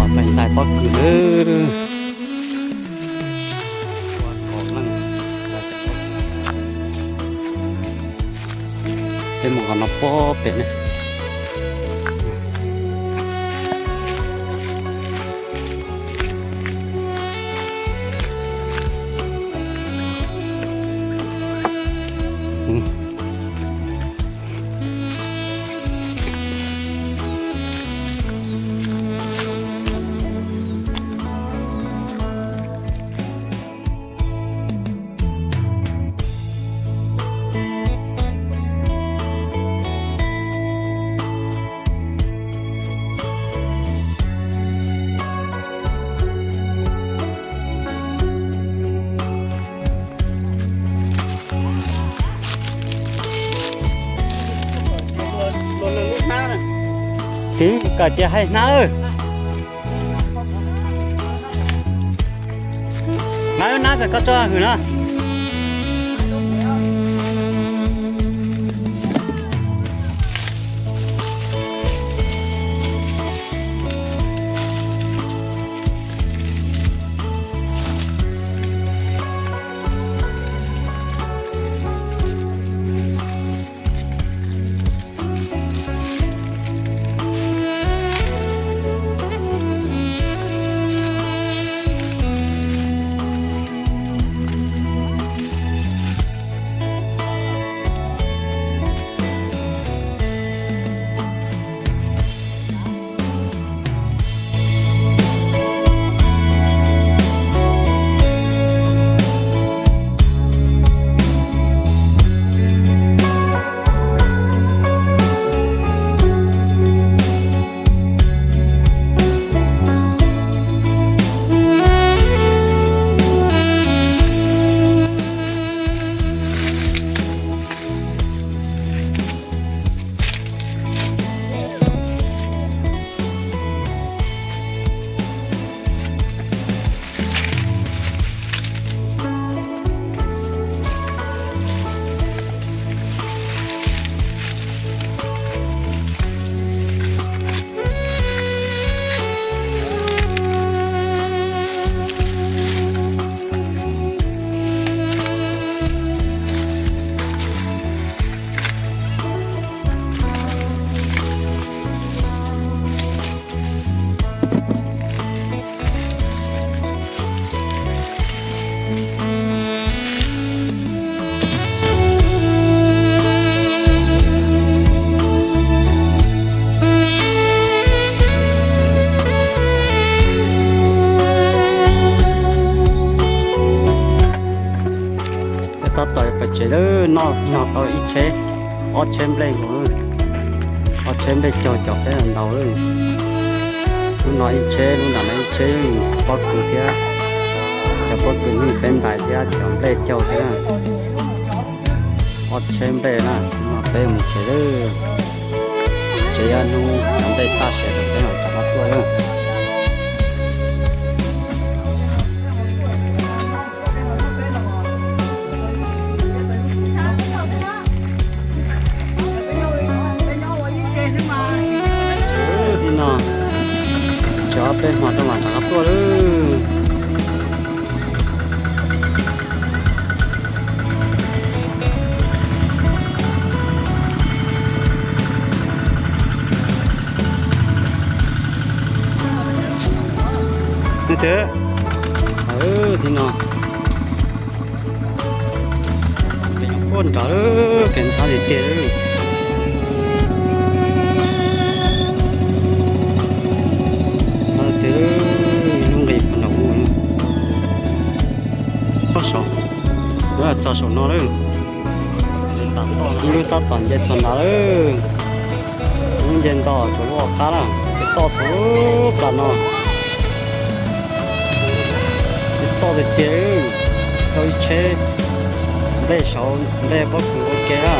Peb ntais pob kws lawm. Peb mus qhov no pob pem ne. Tiv kom cia hais hnab lawm. Hnab, hnab kom koj tso hws na. Tab tom pais tsev lawm, noj nyog tau ib tsheb, ob tsheb nplej nkaus, ob tsheb nplej caug cov peb ntaus lawm. Lub no ib tsheb, lub nram no ib tsheb, pob kws thiab, cov pob kws nws peb ntais thiab cov nplej caug thiab. Ob tsheb nplej na, no peb mus tsev lawm. Tsev yuav hnub cov nplej tag siav rau peb mam rov qab tuaj lawm. Li no, tsev ob peb hmo rau mam rov qab tuaj lawm. Li no, kev nyob puag nrad, kev ntxhab tiag tiag. Ntxhab tiag, ib lub nqis puag nram ub. Txoj saum, txog saum no lawm. Ib lub tab tom nce txog ntawd lawm. Lub nce nto tsuas lub qab na, ces toj xwb plas no. Toj tiag tiag, tau ib tsheb nplej saud, nplej pob kws ua ke na.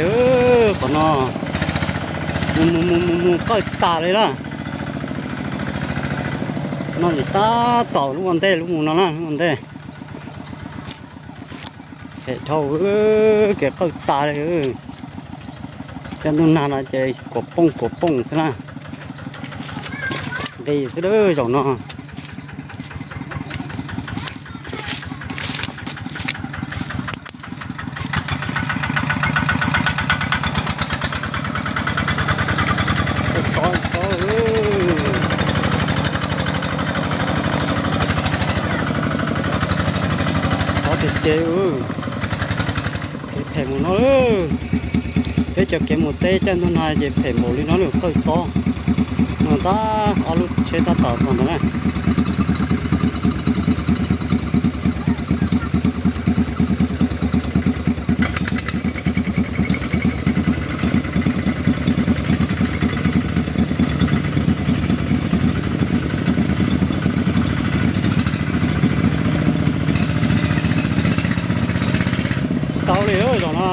Qhov no mus mus mus mus mus qawj tas li na. No ces tab tom lub ua ntej, lub mus no na, lub ua ntej. Phem dhau, kev qawj tas li. Cov ntug nag no ces kuam pooj kuam pooj xwb na. Nqis xwb lawm zaum no. Tod tiag tiag. Kev phem mus no. Peb cov kev mus teb caij ntuj nag ces phem npaum li no lawm, qawj tob. No tab ob lub tsheb tab tom txog ntawd na. Tsis tau li zaum no.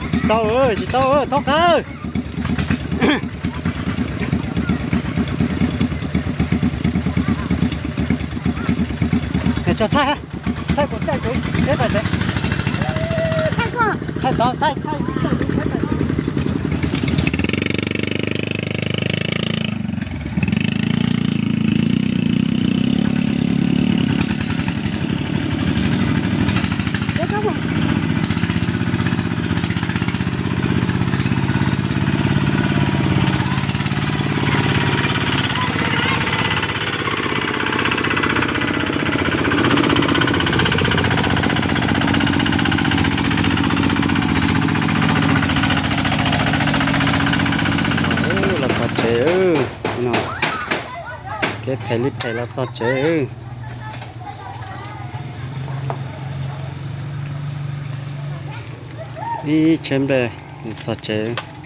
Tsis tau, tsis tau, thaub qab. Tso thaij, thaij kuv caij kuv tsheb pais tsev. Thaij tod, thaij, thaij kuv caij kuv tsheb pais tsev. Los txog tsev no, kev phem li phem los txog tsev. Ib tsheb nplej txog tsev.